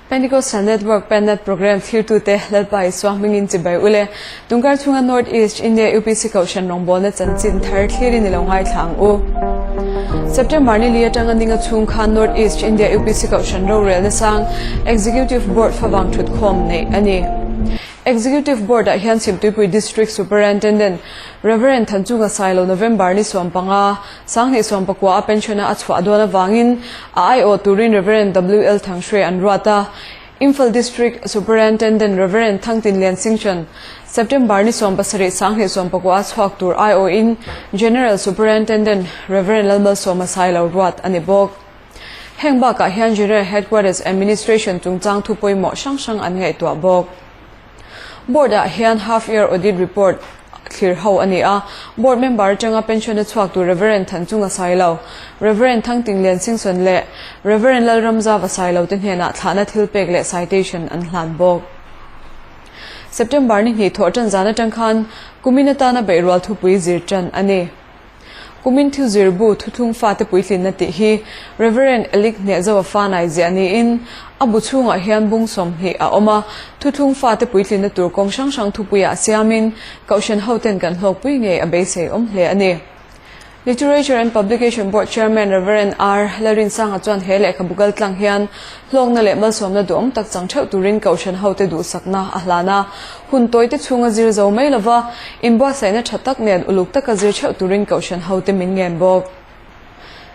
Pentecostal Network Pennet Programme thlirtute Lalpa Isua hmingin chibai ule. Tungkar chhunga North East India UPC Kohhran rawngbawlna chanchin thar thlirin i lo ngaithla ang u. September ni li atanga ninga chhung khan North East India UPC Kohhran rorelna sang Executive Board favang thutkhawm neih a ni. Executive Board ah hian Chhimtuipui District Superintendent Rev. Thanchunga Sailo November ni 15, 2019 a pension a a chhuah dawn avangin a aiawh turin Rev. WL Thanghrui an ruat a. Imphal District Superintendent Rev. Thangtinlian Singchan September ni 17, 2019 a chhuak tur aiawhin General Superintendent Rev. Lalmalsawma Sailo ruat a ni bawk. Heng bakah hian General Headquarters Administration chungchang thu pawimawh hrang hrang an ngaihtuah bawk. Board-ah hian Half Year Audit Report thlir ho a ni a, Board member atanga pension a chhuak tur Rev. Thanchunga Sailo, Rev. Thangtinglian Singson leh Rev. Lalramzava Sailo te hnenah thlahna thilpek leh citation an hlan bawk. September ni hnih thawh tan zan atang khan kumin atana beihrual thupui zir tan a ni. Kumin thil zir bu thuthlung fate puitlinna tih hi Rev. Elik Hnehzoa fanai ziah niin a bu chhungah hian bung 20 a awm a, thuthlung fate puitlinna tur kawng hrang hrang thupuiah siamin Kohhran hoten kan hlawkpui ngei a beisei awm hle a ni. Literature and Publication Board Chairman Rev. R. Lalrinsanga chuan he lehkhabu kal tlang hian hlawkna leh malsawmna duhawm tak chang theuh turin Kohhran hote duhsakna a hlan a, Hun tawite chhunga zir zo mai lova, inbuatsaihna tha tak nen uluk taka zir theuh turin Kohhran hote min ngen bawk.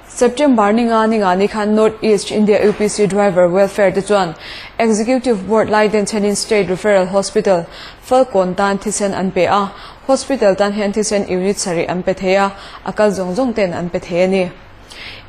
September ni nga ni nga ni khan North East India UPC Driver Welfare te chuan Executive Board lai denchhenin State Referral Hospital, Falkawn tan thisen an pe a, Hospital tan hian thisen unit sarih an pe thei a, a kal zawng zawng ten an pe thei a ni.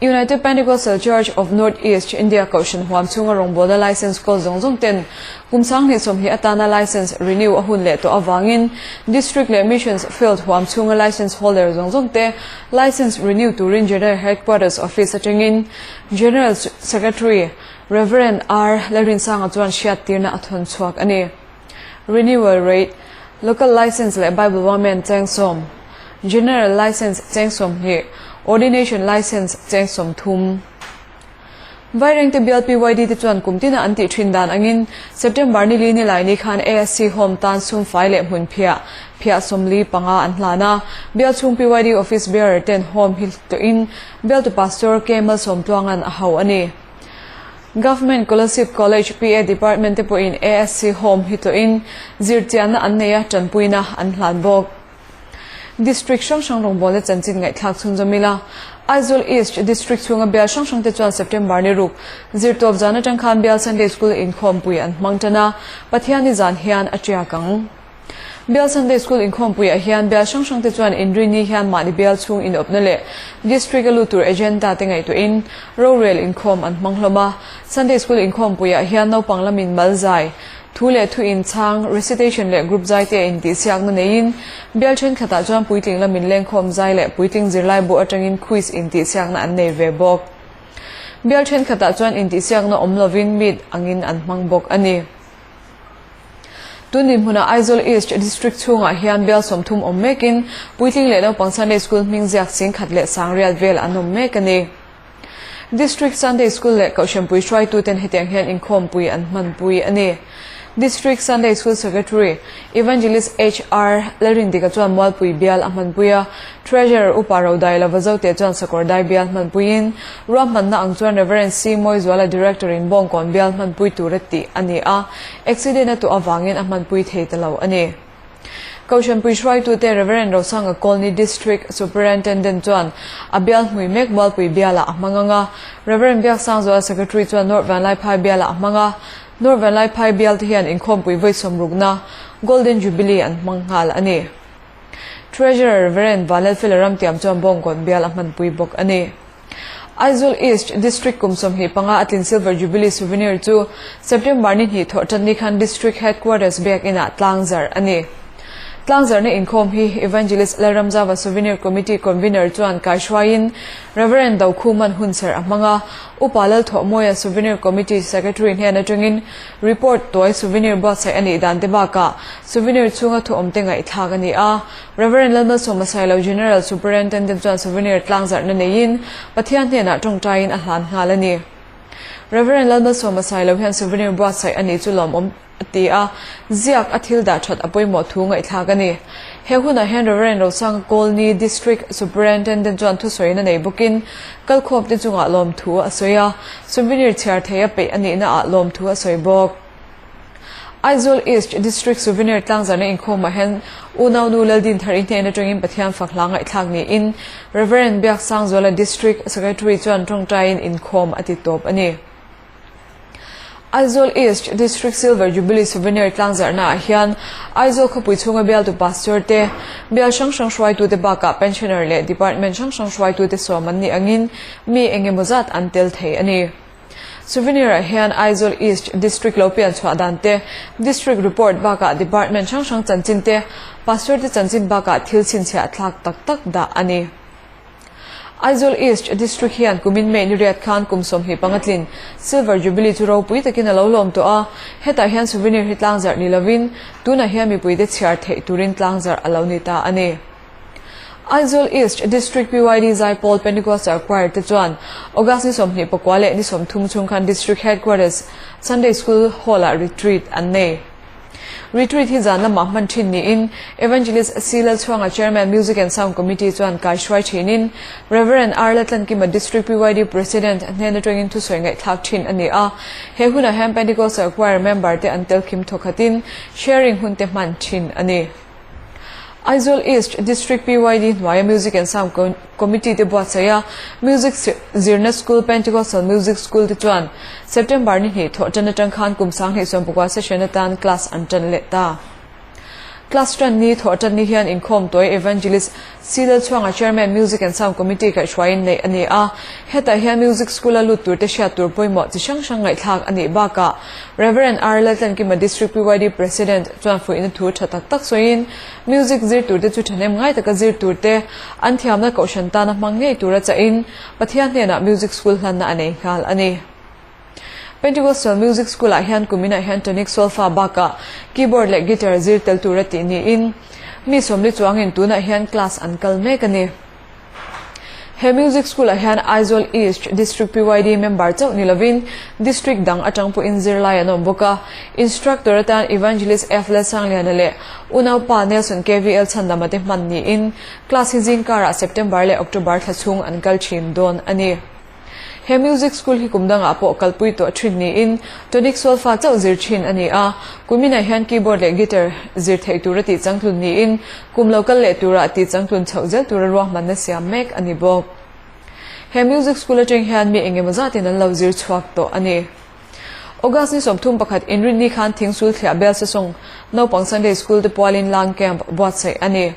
United Pentecostal Church of North East India Kohhran huam chhunga rawngbawlna license kawl zawng zawng ten kum 2020 atana license renew a hun leh tawh avangin District leh Missions Field huam chhunga license holder zawng zawng te license renew turin General Headquarters Office atangin General Secretary Rev. R. Lalrinsanga chuan hriattirna a thawn chhuak a ni. Renewal rate, Local license leh Bible Women cheng 10, General license cheng 20, Ordination license cheng 30. Vairengte bial PYD te chuan kum tina an tih thin dan angin September ni li ni lai ni khan ASC Home tan sum fai leh hmun phiah, phiah 45 an hlan a. Bial chhung PYD Office Bearer ten Home hi tawhin bialtu Pastor K Malsawmtluanga'n a ho a ni. Government Kolasib College PA Department te pawhin ASC Home hi tlawhin zirchianna an nei a, tanpuina an hlan bawk. District hrang hrang rawngbawlna chanchin ngaihthlak chhunzawm ila, Aizawl East District chhunga bial hrang hrang te chuan September ni ruk zirtawp zan atang khan bial Sunday School inkhawmpui an hmang tan a, Pathianni zan hian a tiak ang. Bial Sunday School inkhawmpuiah hian bial hrang hrangte chuan inrinni hian mahni bial chhung inawpna leh District a lut tur agenda te ngaihtuahin rorel inkhawm an hmang hlawm a. Sunday School inkhawmpuiah hian naupang lamin mal zai, thu leh thu inchhang, recitation leh group zai te a intihsiakna neiin bial thenkhatah chuan puitling lamin lengkhawm zai leh puitling zirlai bu atangin quiz intihsiakna an nei ve bawk. Bial thenkhatah chuan intihsiakna awm lovin meet angin an hmang bawk a ni. Tun dinhmunah Aizawl East District chhungah hian bial 30 awm mekin puitling leh naupang Sunday School hming ziak 10,060 vel an awm mek a ni. District Sunday School leh Kohhranpui hruaituten hetiang hian inkhawmpui an hmanpui a ni. District Sunday School Secretary, Evangelist HR Lalrindika chuan Mualpui bial a hmanpui a, Treasurer Upa Rodai Lavazote chuan Sakawrdai bial hmanpuiin, ruahmanna ang chuan Rev. C. Mawizuala Director in Bawngkawn bial hmanpui tura tih a ni a, accident a tuah avangin a hmanpui thei ta lo a ni. Kohhranpui hruaitute Rev. Rosanga Colney District Superintendent chuan a bial hmui mek Mualpui bialah a hmang ang a, Rev. Biaksangzuala Secretary chuan North Vanlaiphai bialah a hmang a, North Vanlaiphai bial te hian inkhawmpui vawi sawmrukna Golden Jubilee an hmang nghal a ni. Treasurer Rev. Vanlalfela Ramtiam chuan Bawngkawn bial a hmanpui bawk a ni. Aizawl East District kum 25 a tlin Silver Jubilee Souvenir chu September ni hnih thawh tan ni khan District Headquarters biakinah tlangzarh a ni. Tlangzarhna inkhawm hi Evangelist Lalramzava Souvenir Committee Convener chuan kaihruaiin Rev. Dokhuman hunserh a hmang a, Upa Lalthawhmawia Souvenir Committee Secretary hnen atangin Report tawi souvenir buatsaih a nih dan te bakah souvenir chhunga thuawm te ngaihthlak a ni a. Rev. Lalmalsawma Sailo General Superintendent chuan souvenir tlangzarhna neiin Pathian hnenah tawngtaiin a hlan nghal a ni. Rev. Lalmalsawma Sailo hian souvenir buatsaih a nih chu lawmawm a ti a, ziak a thil dah that a pawimawh thu ngaihthlak a ni. He hunah hian Rev. Rosanga Kawlni District Superintendent chuan thusawiin a nei bawkin kalkhawmte chungah lawmthu a sawi a, souvenir chhiar thei a peih a nihnaah lawmthu a sawi bawk. Aizawl East District Souvenir tlangzarna inkhawmah hian unaunu Laldinthari hnen atangin Pathian fak hla ngaihthlak niin Rev. Biaksangzuala District Secretary chuan tawngtaiin inkhawm a ti tawp a ni. Aizawl East District Silver Jubilee Souvenir tlangzarhnaah hian Aizawl khawpui chhunga bialtu Pastor te, bial hrang hrang hruaitute bakah Pensioner leh Department hrang hrang hruaitute sawm an nih angin mi engemaw zat an tel thei a ni. Souvenir-ah hian Aizawl East District lo pian chhuah dan te, District Report bakah Department hrang hrang chanchin te, Pastor te chanchin bakah thil chhinchhiah thlak tak tak dah a ni. Aizawl East District hian kumin May ni riat khan kum 25 tlin Silver Jubilee chu ropui takin a lo lawm tawh a, hetah hian souvenir hi tlangzarh ni lovin tunah hian mipuite chhiar theih turin tlangzarh a lo ni ta a ni. Aizawl East District PYD Zaipawl Pentecostal Choir te chuan August ni 24 leh ni 30 chhung khan District Headquarters Sunday School Hall-ah retreat an nei. Retreat hi zan lamah hman thin niin Evangelist C Lalchhuanga Chairman Music and Sound Committee chuan kaihruai thinin Rev. R Latlankima District PYD President hnen atangin thusawi ngaihthlak thin a ni a. He hunah hian Pentecostal Choir member te an telkhim thawkhatin sharing hun te hman thin a ni. Aizawl East District PYD hnuaia Music and Sound Committee te buatsaih a, Music zirna School Pentecostal Music School te chuan September ni hnih thawh tan atang khan kum 2019 session atan class an tan leh ta. Class tan ni thawh tan ni hian inkhawm tawi Evangelist C Lalchhuanga Chairman Music and Sound Committee kaihhruaiin neih a ni a, hetah hian Music School a lut tur te hriat tur pawimawh chi hrang hrang ngaihthlak a nih bakah Rev. R Laltlankima District PYD President chuan fuihna thu tha tak tak sawiin Music zir turte chu thahnem ngai taka zir turte an thiamna kohhran tana hmang ngei tura chahin Pathian hnenah Music School hlanna a nei nghal a ni. Pentecostal Music School ah hian kum inah hian tonic solfa bakah keyboard leh guitar zir tel tura tih niin mi sawmli chuangin tunah hian class an kal mek a ni. He Music School ah hian Aizawl East District PYD member chauh ni lovin District dang atang pawhin zirlai an awm bawk a. Instructor atan Evangelist F Lalsangliana leh unaupa Nelson KVL Chhandama te hman niin class hi zingkarah September leh October thla chhung an kal thin dawn a ni. He music school hi kum dangah pawh kalpui tawh thin niin tonic solfa chauh zir thin a ni a, kuminah hian keyboard leh guitar zir theih tura tih changtlun niin kum lo kal leh tura tih changtlun chhoh zel tura ruahmanna siam mek a ni bawk. He music school atang hian mi engemaw zatin an lo zir chhuak tawh a ni. August ni 31 inrinni khan Thingsul Thliah Bel Sesawng Naupang Sunday School te pualin Lang Camp buatsaih a ni.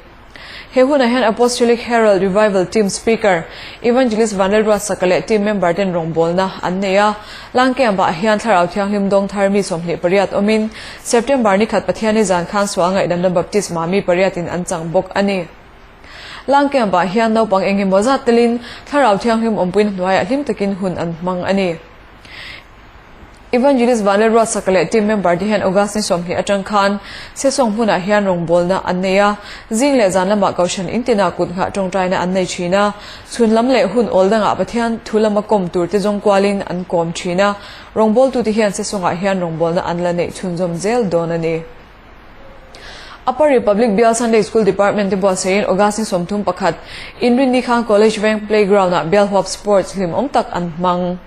He hunah hian Apostolic Herald Revival Team Speaker, Evangelist Vanlalruatsaka leh team member ten rawngbawlna an nei a. Langkemp-ah hian Thlarau Thianghlim dawng thar mi 28 awmin September ni khat Pathianni zan khan sual ngaihdamna baptisma mi pariatin an chang bawk a ni. Langkemp-ah hian naupang engemaw zat telin Thlarau Thianghlim awmpuina hnuaiah hlim takin hun an hmang a ni. Evangelist Vanlalruatsaka leh team member te hian August ni 20 atang khan Sesawng hmunah hian rawngbawlna an nei a, zing leh zan lamah Kohhran in tinah kut nghah tawngtaina an nei thin a, chhun lam leh hun awl dangah Pathian thu lama kawm tur te zawng kualin an kawm thin a, rawngbawltute hian Sesawngah hian rawngbawlna an la neih chhunzawm zel dawn a ni. Upper Republic Bial Sunday School Department te buatsaihin August ni 31 Inrinni khan College Veng Playground-ah Bial huap Sports hlimawm tak an hmang.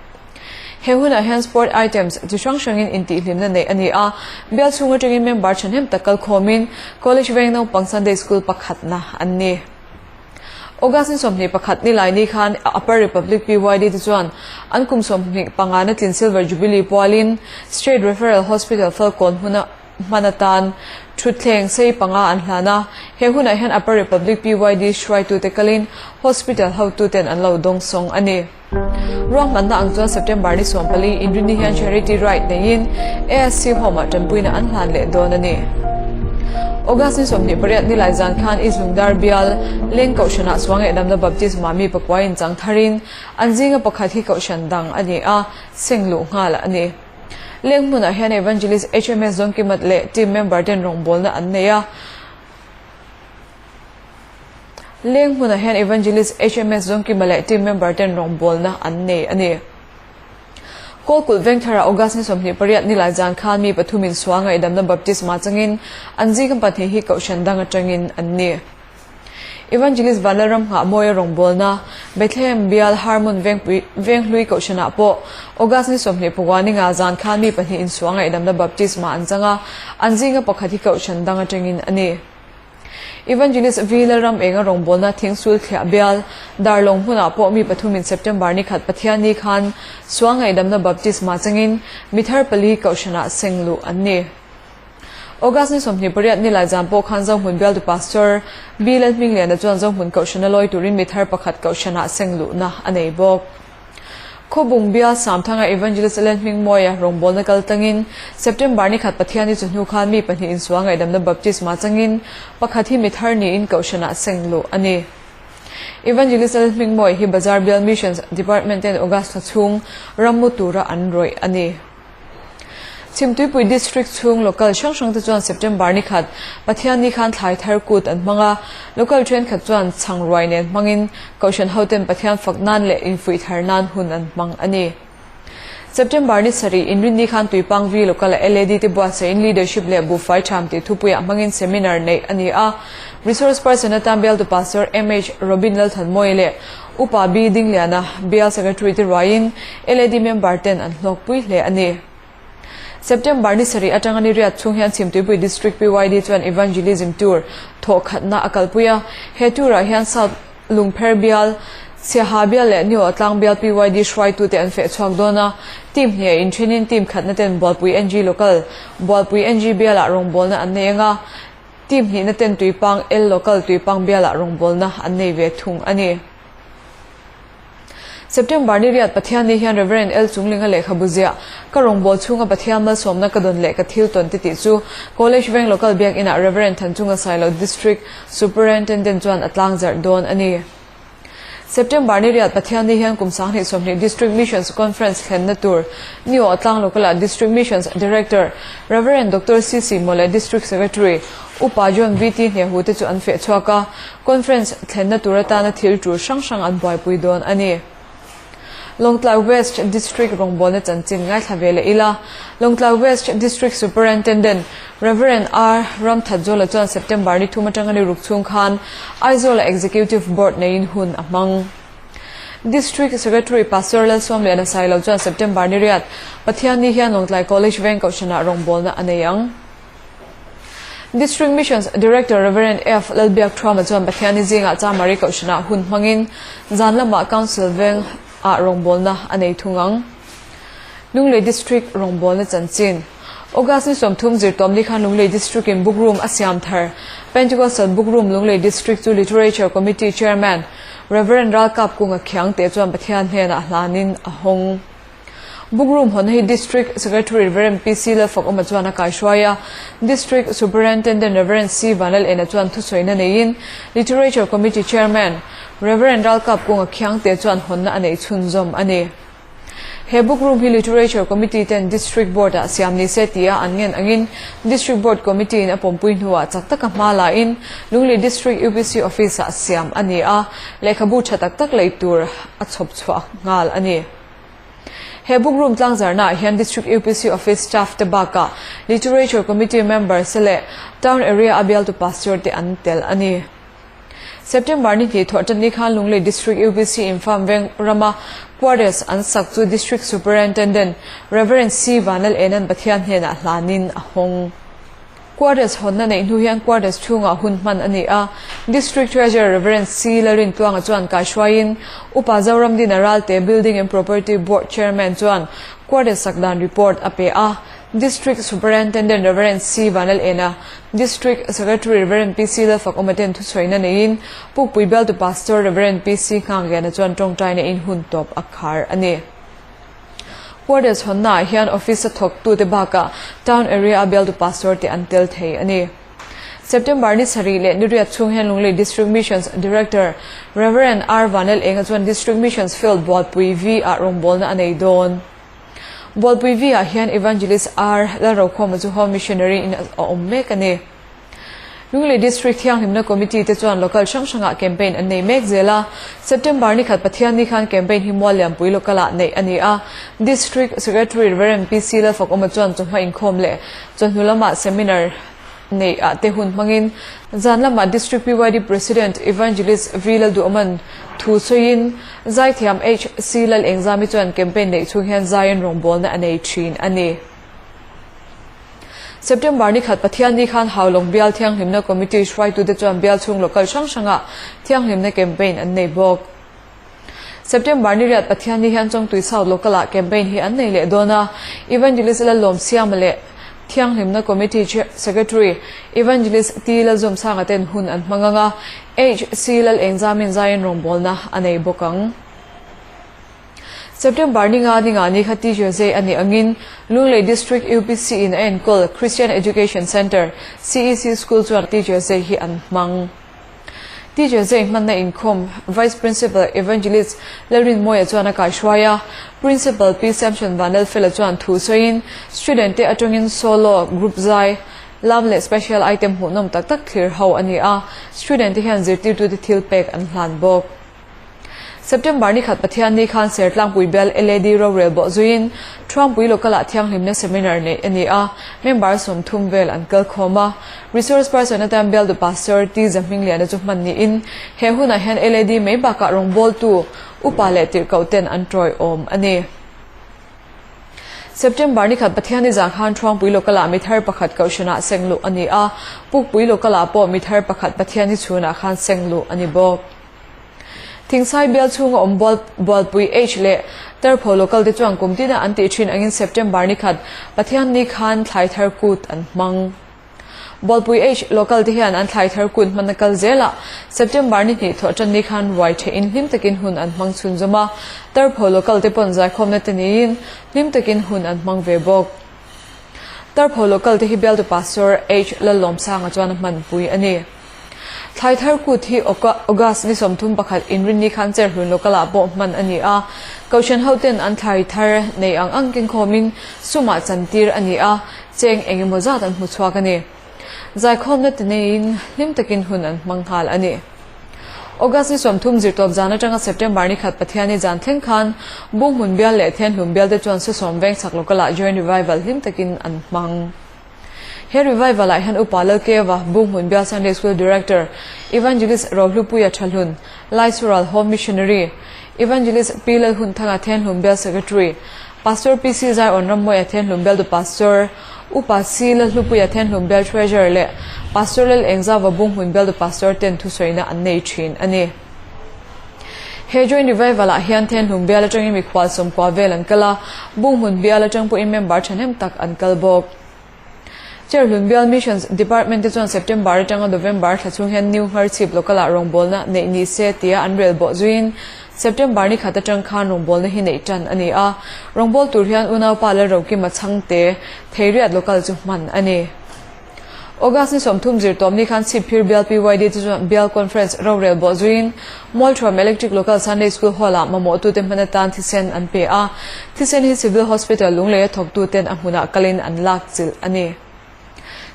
He hunah hian sport items chi hrang hrangin intihhlimna neih a ni a, bial chhung atangin member thahnem tak kalkhawmin College Veng naupang Sunday School pakhatna an ni. August ni 21 ni lai ni khan Upper Republic PYD te chuan an kum 25 na tlin Silver Jubilee pualin State Referral Hospital Falkawn hmuna hman atan thutthleng sei panga an hlan a, he hunah hian Upper Republic PYD hruaitute kalin hospital hotuten an lo dawngsawng a ni. Ruahmanna ang chuan September ni 14 inrinni hian Charity Ride neiin ASC Home-ah tanpuina an hlan leh dawn a ni. August ni 28 nilai zan khan East Lungdar bial Leng Kohhranah Suangaidamna Baptisma mi pakua inchang tharin an zinga pakhat hi Kohhran dang a ni a, seng luh nghal a ni. Leng hmunah hian Evangelist HMS Zawngkimat leh team member ten rawngbawlna an nei a. Leng hmunah hian Evangelist HMS Zawngkima leh team member ten rawngbawlna an nei a ni. Kawlkulh Vengthara August ni 28 nilai zan khan mi pathumin sual ngaihdamna baptisma changin an zingam pahnih hi kohhran dang atangin an ni. Evangelist Vanlalram Nghahmawia rawngbawlna Bethlehem bial Harmon Vengpui Venghlui kohhranah pawh August ni 20 ninga zan khan mi pahnih insual ngaihdamna baptisma an chang a, an zinga pakhat hi kohhran dang atangin a ni. Evangelist V Lalram Enga rawngbawlna Thingsul Thliah bial Darlawng hmunah pawh mi pathumin September ni khat Pathianni khan sual ngaihdamna baptisma changin mi thar pali kohhranah seng luh an ni. August ni 28 nilai zan pawh khan Zohmun bialtu Pastor B Lalhmingliana chuan Zohmun kohhrana lawi turin mi thar pakhat kohhranah seng luhna a nei bawk. Khawbung bial Samthanga Evangelist Lalhmingmawia rawngbawlna kal tlangin September ni khat Pathianni chu hnu khan mi pahnih insual ngaihdamna baptisma changin pakhat hi mi thar niin kohhranah seng luh a ni. Evangelist Lalhmingmawia hi Bazar Bial Missions Department ten August thla chhung rammu tura an rawih a ni. Chhimtuipui District chhung local hrang hrang te chuan September ni khat Pathianni khan thlai thar kut an hmang a, local thenkhat chuan chhang ruai nen hmangin Kohhran hoten Pathian fak nan leh infuih thar nan hun an hmang a ni. September ni sarih inrinni khan Tuipang V local a LAD te buatsaihin Leadership leh Buhfai Tham tih thupuiah hmangin seminar neih a ni a, Resource person atan bialtu Pastor MH Robin Lalthanmawia leh Upa B Dingliana, Bial Secretary te ruaiin LAD member ten an hlawkpui hle a ni. September ni sarih atanga ni riat chhung hian Chhimtuipui District PYD chuan Evangelism Tour thawh khatna a kalpui a. He tour ah hian South Lungpher Bial, Siaha Bial leh Niawh Tlang Bial PYD hruaitute an feh chhuak dawn a. Team hnih a inthenin team khatna ten Bualpui NG Local, Bualpui NG Bial ah rawngbawlna an nei ang a. Team hnihna ten Tuipang L Local Tuipang Bial ah rawngbawlna an nei ve thung a ni. September ni riat Pathianni hian Rev. L Chunglinga lehkhabu ziah Ka rawngbâwl chhunga Pathian malsawmna ka dawn leh ka thil tawn te tih chu College Veng Local Biakinah Rev. Thanchunga Sailo District Superintendent chuan a tlangzarh dawn a ni. September ni riat Pathianni hian kum 2020 District Missions Conference thlenna tur Neo Tlang Local-ah District Missions Director Rev. Doctor CC Mawle District Secretary Upa John VT Hnehu te chu an feh chhuak a, Conference thlenna tur atana thil tul hrang hrang an buaipui dawn a ni. Lawngtlai West District rawngbawlna chanchin ngaithla ve leh ila, Lawngtlai West District Superintendent Rev. R. Ramthatzawla chuan September ni thum atanga ni ruk chhung khan Aizawla Executive Board neiin hun a hmang. District Secretary Pastor Lalsawmliana Sailo chuan September ni riat Pathianni hian Lawngtlai College Veng Kohhranah rawngbawlna a nei ang. District Missions Director Rev. F. Lalbiak Thuama chuan Pathianni zingah Chamari Kohhranah hun hmangin zan lamah Council veng ah rawngbawlna a nei thung ang. Lunglei District rawngbawlna chanchin August ni 30 zirtawmni khan Lunglei District in Book Room a siam thar. Pentecostal Book Room Lunglei District chu Literature Committee Chairman Rev. Ralkap Kunga Khiangte chuan Pathian hnenah hlanin a hawng. Book Room hawn hi District Secretary Rev. PC Lalfakawma chuan a kaihruai a, District Superintendent Rev. C Vanlalena chuan thusawiina neiin Literature Committee Chairman Rev. Ralkap Kunga Khiangte chuan hawnna a neih chhunzawm a ni. He Book Room hi Literature Committee ten District Board ah siam ni se tia an ngen angin District Board Committee in a pawmpui hnuah chak taka hma lain Lunglei District UPC Office ah siam a ni a, lehkhabu tha tak tak lei tur a chhawp chhuah nghal a ni. He book room tlangzarnaah hian District UPC Office staff te bakah Literature Committee members te leh Town Area a bialtu Pastor te an tel a ni. September ni hnih thawh ṭan ni khan Lunglei District UPC in farm veng rama quarters an sak chu District Superintendent Rev. C. Vanlal Enan Pathian hnenah hlanin a hawng. Quarters hawnna neih hnu hian quarters chhungah hun hman a ni a, District Treasurer Rev. C. Lalrintluanga chuan kaihruaiin Upa Zoramdina Ralte Building and Property Board Chairman chuan quarters sak dan report a pe a, District Superintendent Rev. C. Vanlalena, District Secretary Rev. PC Lalfakawma ten thuchhuaina neiin Pukpui Bialtu Pastor Rev. PC Nghakliana chuan tawngtaina in hun tawp a khar a ni. Quarters hawnnaah hian office a thawktute bakah town area a bialtu pastor te an tel thei a ni. September ni sarih leh ni riat chhung hian Lunglei District Missions Director Rev. R. Vanel Enga chuan District Missions Field Bualpui V ah rawngbawlna a nei dawn. Bualpui V ah hian Evangelist R. Lalrokhawma chu Home Missionary in a awm mek a ni. Lunglei District Thianghlimna Committee te chuan local hrang hrangah campaign an nei mek zel a. September ni khat Pathianni khan campaign hi Muallianpui local ah neih a ni a. District Secretary Rev. PC Lalfakawma chuan chawhma inkhawm leh chawhnu lamah seminar neih ah te hun hmangin zan lamah District PYD President Evangelist V Lalduhawma'n thu sawiin Zaithiam HC Lalengzami chuan campaign neih chhung hian zaiin rawngbawlna a nei thin a ni. September ni khat Pathianni khan Haulawng Bial Thianghlimna Committee hruaitute chuan bial chhung local hrang hrangah thianghlimna campaign an nei bawk. September ni riat Pathianni hian Chawngtui South Local-ah campaign hi an nei leh dawn a, Evangelist Lallawmsiama leh Thianghlimna Committee Secretary Evangelist T Lalzawmsanga ten hun an hmang ang a, HC Lalengzamin zaiin rawngbawlna a nei bawk ang. September ni nga ni nga ni kha Teacher Day a nih angin Lunglei District UPC in a enkawl Christian Education Centre, CEC, School chuan Teacher Day hi an hmang. Teacher Day hmanna inkhawm Vice Principal Evangelist Lalrinmawia chuan a kaihruai a, Principal Pi Samson Vanlalfela chuan thu sawiin student te atangin solo, group zai, lam leh special item hmuhnawm tak tak thlir ho a ni a, student te hian zirtirtute thil pek an hlan bawk. September ni khat Pathianni khan Sertlangpui bial LAD rorel bawh zuiin Thuampui Local-ah thianghlimna seminar neih a ni a, member 30 vel an kal khawm a. Resource person atan bialtu Pastor T Zahmingliana chu hman niin he hunah hian LAD mai bakah rawngbawltu upa leh tirhkoh ten an tawiawm a ni. September ni khat Pathianni zan khan Thuampui Local-ah mithar pakhat kohhranah seng luh a ni a, Pukpui Local-ah pawh mithar pakhat Pathianni chhunah khan seng luh a ni bawk. Thingsai bial chhunga awm Bualpui H leh Tarpho local te chuan kum tina an tih thin angin September ni khat Pathianni khan thlai thar kut an hmang. Bualpui H local te hian an thlai thar kut hmanna kal zelah September ni hnih thawh tan ni khan ruai thehin hlim takin hun an hmang chhunzawm a, Tarpho local te pawn zaikhawmna te niin hlim takin hun an hmang ve bawk. Tarpho local te hi bialtu Pastor H Lallawmsanga chuan a hmanpui a ni. Thlai thar kut hi August ni 31 inrinni khan Cherhlun local ah pawh hman a ni a, Kohhran hoten an thlai thar nei ang ang kengkhawmin sumah chantir a ni a, cheng eng emaw zat an hmu chhuak a ni. Zaikhawmna ti neiin hlim takin hun an hmang nghal a ni. August ni 30 zirtawp zan atanga September ni khat Pathianni zan thleng khan Bunghmun bial leh Thianhlum bial te chuan Susawm veng chhak local ah Joint Revival hlim takin an hmang. He revival ah hian Upa Lalkeva, Bunghmun bial Sunday School Director, Evangelist Rohlupuia Thahlun, Laisural Home Missionary, Evangelist Pi Lalhunthanga Thianhlum bial Secretary, Pastor PC Zaiawn Rammawia Thianhlum bialtu Pastor, Upa C Lalhlupuia Thianhlum bial Treasurer leh Pastor Lal Engzauva Bunghmun bialtu Pastor ten thusawina an nei thin a ni. He Joint Revival ah hian Thianhlum bial atangin mikhual 90 vel an kal a, Bunghmun bial atang pawhin member thahnem tak an kal bawk. Cherhlun bial Missions Department te chuan September atanga November thla chhung hian New Ngharchhip Local ah rawngbawlna neih ni se tia an rel bawh zuiin September ni khat atang khan rawngbawlna hi neih tan a ni a, rawngbâwl tur hian unaupa Lalrokima Chhangte, Theiriat Local chu hman a ni. August ni 30 zirtawm ni khan Chhipphir Bial PYD te chuan Bial Conference rorel bawh zuiin Mualthuam Electric Local Sunday School Hall-ah mamawhtute hman atan thisen an pe a, thisen hi Civil Hospital Lungleia thawktuten a hmunah kalin an lak chilh a ni.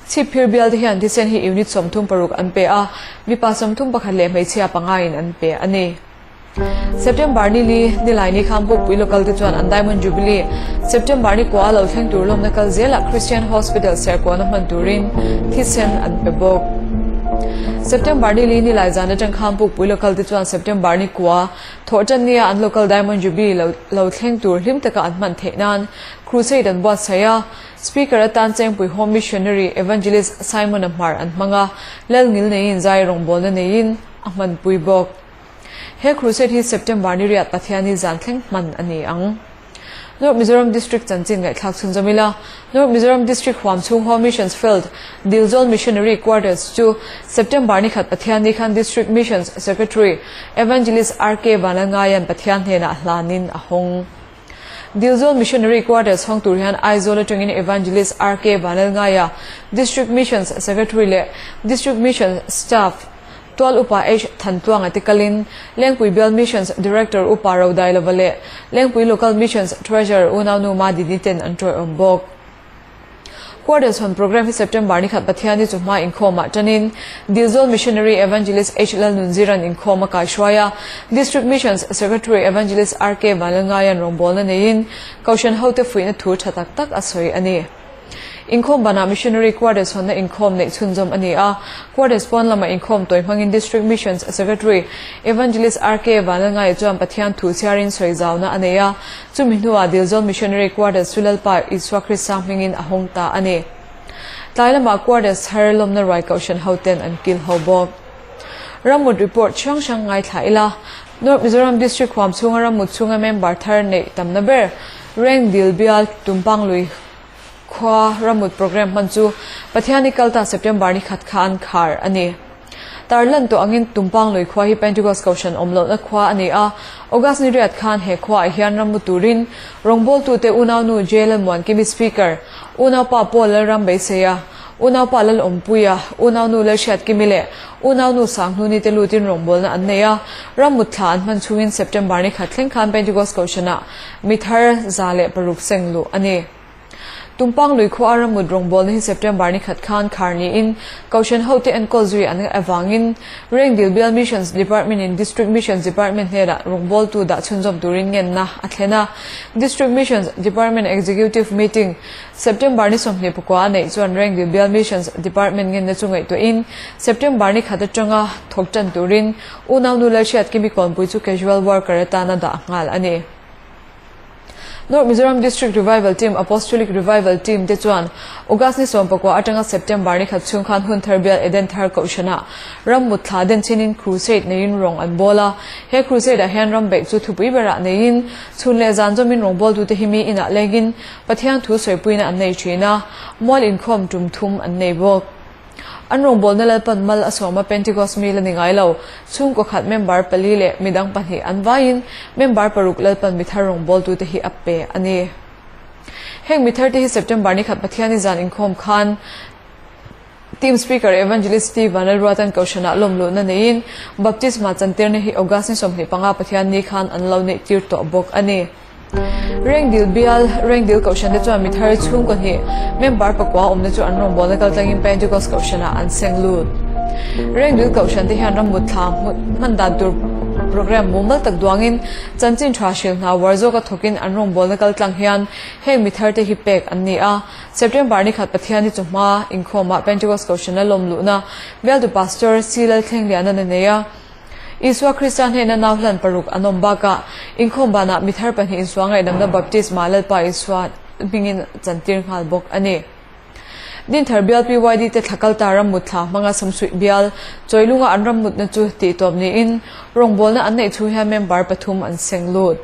Chhipphir bial te hian thisen hi unit 36 an pe a, mipa 31 leh hmeichhia pangain an pe a ni. September ni li, nilai ni khan Pukpui local te chuan an Diamond Jubilee September ni kua lo thleng tur lawmna kal zelah Christian Hospital Serkawn-a hman turin thisen an pe bawk. September ni li, nilai zan atang khan Pukpui local te chuan September ni kua thawh tan nia an local Diamond Jubilee lo lo thleng tur hlim taka an hman theih nan Crusade an buatsaih a, Speaker atan Chengpui Home Missionary Evangelist Simon-a hmar an hmang a, Lal ngil neiin zai rawngbawlna neiin a hmanpui bawk. He crusade hi September ni riat Pathianni zan thleng hman a ni ang. North Mizoram District chanchin ngaihthlak chhunzawm ila, North Mizoram District huam chhung Home Missions Field, Dilzawl Missionary Quarters chu September ni khat Pathianni khan District Missions Secretary Evangelist RK Vanlalngaia'n Pathian hnenah hlanin a hawng. Dilzawl Missionary Quarters hawng tur hian Aizawl atangin Evangelist RK Vanlalngaia, District Missions Secretary leh District Missions Staff, Tual Upa H Thantluanga te kalin Lengpui Bial Missions Director Upa Rodailova leh Lengpui Local Missions Treasurer Unaunu Madini ten an tawiawm bawk. Quarters hawn programme hi September ni khat Pathianni chu hma inkhawmah tanin Dilzawl Missionary Evangelist H Lalnunziran inkhawm a kaihruai a, District Missions Secretary Evangelist RK Vanlalngaia'n rawngbawlna neiin Kohhran hote fuihna thu tha tak tak a sawi a ni. Inkhawm banah Missionary Quarters hawnna inkhawm neih chhunzawm a ni a, Quarters pawn lamah inkhawm tawi hmangin District Missions Secretary Evangelist RK Vanlalngaia chuan Pathian thu chhiarin sawi zauna a nei a, chumi hnuah Dilzawl Missionary Quarters chu Lalpa Isua Krista hmingin a hawng ta a ni. Tlai lamah Quarters thar lawmna ruai kohhran hoten an kil ho bawk. Rammut report hrang hrang ngaithla ila, North Mizoram District huam chhunga rammut chhunga member thar neih tamna ber Rengdil bial Tumpang lui khua rammut programme hman chu Pathianni kalta September ni khat kha an khar a ni. Tarlan tawh angin Tumpang lui khua hi Pentecost Kohhran awm lohna khua a ni a, August ni riat khan he khuaah hian rammu turin rawngbawltute unaunu J Lalmuankimi Speaker, unaupa Paul Lalram Beiseia, Unaupa Lalawmpuia, unaunu Lalhriatkimi leh unaunu Sanghnuni te lutin rawngbawlna an nei a, rammut thla an hman chhungin September ni khat thleng khan Pentecost Kohhranah mi thar 106 seng luh a ni. Tumpang lui khua rammut rawngbawlna hi September ni khat khan khar niin Kohhran hote enkawl zui an avangin Rengdil Bial Missions Department in District Missions Department hnenah rawngbawltu dah chhunzawm turin ngenna a thlen a, District Missions Department Executive Meeting September ni 24 a neih chuan Rengdil Bial Missions Department ngenna chu ngaihtuahin September ni khat atanga thawk tan turin unaunu Lalhriatkimi Kawnpui chu casual worker atana dah nghal a ni. North Mizoram District Revival Team Apostolic Revival Team te chuan August ni 19 atanga September ni khat chhung khan hun thar bial Eden Thar Kohhranah ram mut thla den chinin crusade neiin rawng an bawl a. He crusade ah hian ram beih chu thupui berah neiin chhun leh zan zawmin rawngbawltute hi mi inah lengin Pathian thu sawipuina an nei thin a, mual inkhawm tum thum an nei bawk. An rawngbawlna Lalpan mal a sawm a Pentecost mi la ni ngai lo, chhungkaw khat member pali leh midang pahnih an vaiin member paruk Lalpan mithar rawngbawltute hi a pe a ni. Heng mitharte hi September ni khat Pathiani zan inkhawm khan Team Speaker Evangelist Steve Vanlalruatan Kohhranah lawmluhna neiin Baptisma chantirna hi August ni 25 Pathian ni khan an lo neih tir tawh bawk a ni. Rengdil bial, Rengdil Kohhran te chuan mithar chhungkaw hnih member pakua awmna chu an rawngbawlna kaltlangin Pentecost Kohhranah an seng lut. Rengdil Kohhran te hian rammut thla hman dan tur programme mumal tak duangin chanchin tha hrilh hna uar zawka thawkin an rawngbawlna kaltlang hian heng mithar te hi pek an ni a. September ni khat Pathian hi chu hma inkhawmah Pentecost Kohhrana lawm luhna bialtu Pastor C Lalthlengliana a nei a. Isua Krista hnehna nau hlan paruk an awm bakah inkhawm banah mi thar pahnih insuah ngaihdamna baptisma Lalpa Isua hmingin chantir nghal bawk a ni. Dinthar bial PYD te thla kalta rammut thla hmanga Samsuih bial Chawilunga an rammutna chu tihtawp niin rawngbawlna an neih chhung hian member pathum an seng lut.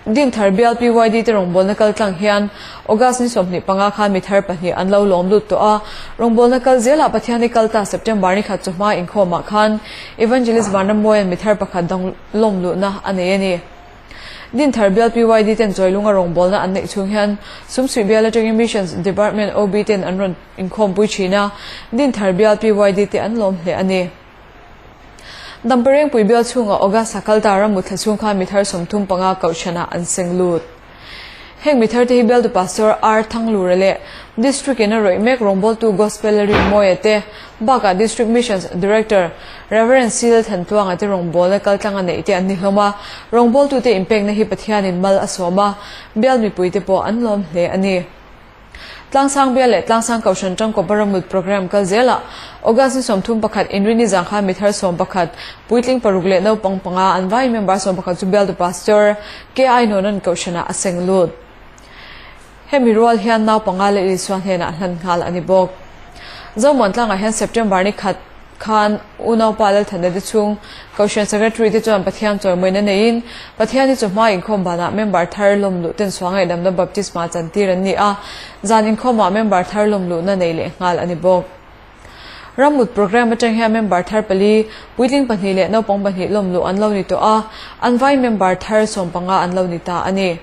Dinthar bial PYD te rawngbawlna kal tlang hian August ni 25 khan mi thar pahnih an lo lawm lut tawh a, rawngbawlna kal zelah Pathianni kal ta September ni khat chawhma inkhawmah khan Evangelist Vanrammawia'n mi thar pakhat dang lawm luhna a nei a ni. Dinthar bial PYD ten Chawilunga rawngbawlna an neih chhung hian Sumsuih bial atangin Missions Department OB ten an rawn inkhawmpui thin a, Dinthar bial PYD te an lawm hle a ni. Damparengpui bial chhungah August thla kalta ram mutthla chhung khan mithar 35 Kohhranah an seng lut. Heng mithar te hi bialtu Pastor R Thanglura leh District in a rawih mek rawngbawltu Gospel Rinmawia te bakah District Missions Director Rev C Lalthantluanga te rawngbawlna kaltlanga neih te an ni hlawm a, rawngbawltute inpekna hi Pathianin mal a sawm a, bial mipuite pawh an lawm hle a ni. Tlangsang bial leh Tlangsang Kohhran tangkaw Baramut programme kal zelah August ni 31 Inrini zang khan mithar 11, puitling paruk leh naupang panga an vai member 11 chu bialtu Pastor KI Nonan Kohhranah a seng lut. Hemi rual hian nau panga leh Isua hnenah hlan nghal a ni bawk. Zomuan tlangah hian September ni khat khan unaupa Lalthana te chhung Kohhran Secretary te chuan Pathian chawimawina neiin Pathian hi chawhma inkhawm banah member thar lawm luh ten suah ngaihdamna baptisma chantir an ni a, zan inkhawmah member thar lawm luhna nei leh nghal a ni bawk. Rammut programme atang hian member thar pali, puitling pahnih leh naupang pahnih lawm luh an lo ni tawh a, an vai member thar 15 an lo ni ta a ni.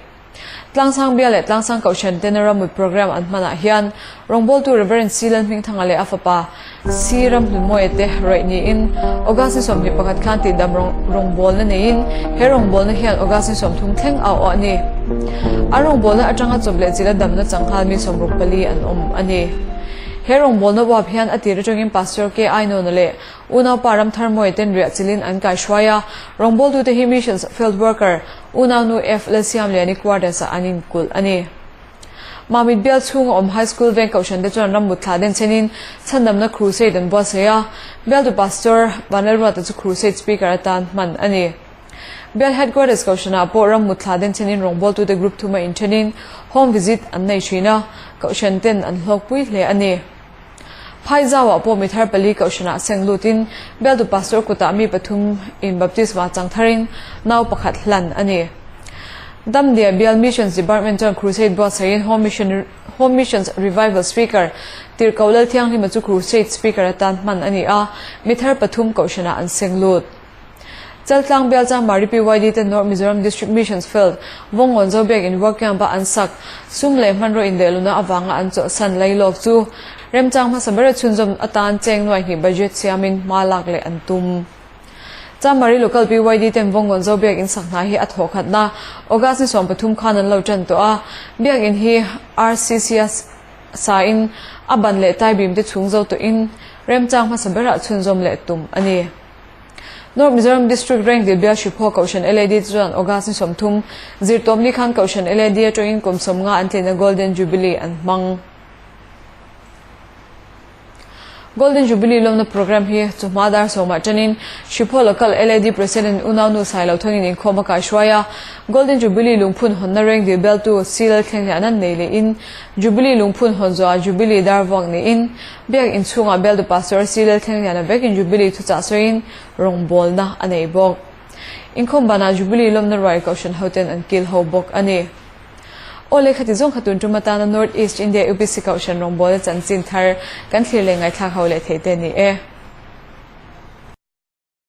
Tlangsang Bial leh Tlangsang Kohhran tena rammut programme an hmanah hian rawngbawltu Rev. C. Lalhmingthanga leh a fapa C. Ramhlunmawia te rawih niin August ni 21 khan tihdam rawngbawlna neiin he rawngbawlna hian August ni 30 thleng a awh a ni. An rawngbawlna atanga chawp leh chila damna changhal mi 64 an awm a ni. He rawngbawlna uap hian a tir atangin Pastor K. Ainawna leh Unaupa Ramtharmawia ten riah chilin an kaihruai a, rawngbawltute hi Missions Field Worker Unaunu F. Lalsiamliani quarters-ah an inkulh a ni. Mamit bial chhunga awm High School veng kohhran te chuan rammut thla den chenin chhandamna crusade an buatsaih a, bialtu Pastor Vanlalruata chu crusade speaker atan hman a ni. Bial Headquarters kohhranah pawh rammut thla den chenin rawngbawltute group thuma inthenin home visit an nei thin a, kohhran ten an hlawkpui hle a ni. Phaizauah pawh mi thar pali kohhranah seng lutin bialtu pastor kutah mi pathum in baptisma chang tharin nau pakhat hlan a ni. Damdia Bial Missions Department chuan Crusade buatsaihin Home Mission Home Missions Revival Speaker Tirhkoh Lalthianghlima chu Crusade Speaker atan hman a ni a, mi thar pathum kohhranah an seng lut. Chaltlang bial chang Mari PYD te North Mizoram District Missions Field Vawngawn Zobiak in Work Camp a an sak sum leh hmanraw inlehluna avanga an chawlhsan lailawk chu remchang hmasa bera chhunzawm atan cheng nuaihnih budget siamin hma lak leh an tum. Chamari Local PYD ten Vawngawn Zobiak in sak hna hi a thawh khatna August ni 13 khan an lo tan tawh a, biakin hi RCC a sain a ban leh tai bim te chhung zo tawhin remchang hmasa berah chhunzawm leh tum a ni. North Mizoram District Rank Dilbial Hriphaw Kohhran LAD chuan August ni 30, Zirtawpni khan Kohhran LAD atangin kum 50 an tlinna Golden Jubilee an hmang. Golden Jubilee lawmna programme hi chawhma dar sawmah tanin Hriphaw Local LAD President Unaunu Sailothangin inkhawm a kaihruai a. Golden Jubilee lungphun hawnna reng dilbialtu C Lalthlenghlehna nei lehin Jubilee lungphun hawn zawhah Jubilee dar vuak niin Biak inchhungah Bialtu Pastor C. Lalthlengliana vekin Jubilee thuchah sawiin rawngbawlna a nei bawk. Inkhawm banah Jubilee lawmna ruai Kohhran hoten an kil ho bawk a ni. Aw le khati zawng kha tun tum atana North East India UPC Kohhran rawngbawlna chanchin thar kan thlir leh ngaihthlak ho leh thei te ni e.